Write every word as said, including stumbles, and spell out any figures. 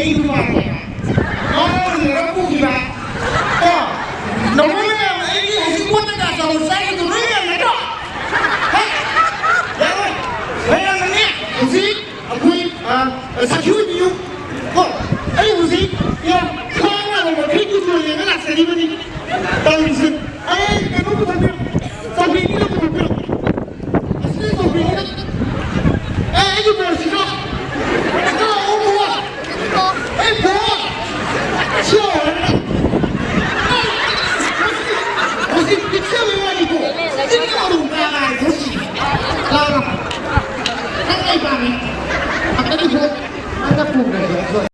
ꯑꯩ ꯅꯨꯄꯥꯅꯦ꯫ ꯃꯥꯅ ꯎꯅꯔ ꯄꯨꯈꯤꯕ꯫ ꯀꯣ? ꯅꯉꯣꯟꯗ ꯃꯌꯥꯝ ꯑꯩꯒꯤ ꯍꯧꯖꯤꯛ ꯄꯣꯠꯇ ꯀꯥ ꯆꯥꯎꯅ ꯆꯥꯏꯒꯤꯗꯣ ꯂꯣꯏ ꯃꯌꯥꯝ ꯅꯠꯇ꯭ꯔꯣ? ꯍꯦ? ꯌꯥꯔꯣꯏ꯫ ꯃꯌꯥꯝꯅꯅꯦ ꯍꯧꯖꯤꯛ ꯑꯩꯈꯣꯏ, ꯑ, ꯁꯥꯈꯤ ꯑꯣꯏꯕꯤꯌꯨ꯫ ꯀꯣ? ꯑꯩ ꯍꯧꯖꯤꯛ ꯌꯥꯝ ꯈ꯭ꯋꯥꯡ ꯅꯥꯕ ꯃꯈꯩꯒꯤ ꯌꯣꯜꯂꯦꯅ ꯂꯥꯛꯆꯔꯤꯕꯅꯤ꯫ ꯇꯧꯔꯤꯁꯦ꯫ ꯑꯩ ꯀꯩꯅꯣ ꯄꯨꯊꯣꯛꯄꯤꯔꯣ꯫ ꯆꯧꯀ꯭ꯔꯤꯗ ꯄꯨꯊꯣꯛꯄꯤꯔꯣ꯫ ꯑꯁꯤꯗ ꯆꯧꯀ꯭ꯔꯤꯗ꯫ ꯑꯦ, ꯑꯩꯒꯤ ꯕꯣꯜꯁꯤꯁꯨ꯫ ꯁꯤꯗ ꯂꯥꯛꯑꯣ, ꯕꯣꯜ꯫ ꯑꯩ ꯕꯣꯜ꯫ ꯁꯤ ꯂꯥꯛꯑꯣ ꯍꯥꯏꯕ꯫ ꯑꯩ ꯍꯧꯖꯤꯛ ꯄꯤꯛꯆꯕꯩ ꯋꯥꯅꯤꯀꯣ꯫ ꯆꯤꯟ ꯂꯥꯎꯔꯣ, ꯀꯥ ꯀꯥ ꯊꯣꯛꯁꯤ꯫ ꯂꯥꯎꯔꯣ꯫ ꯅꯪ ꯀꯩ ꯄꯥꯝꯃꯤ? ꯑꯝꯇꯗꯤ ꯊꯣꯛ-, ꯑꯝꯇ ꯄꯨꯈ꯭ꯔꯒꯦ꯫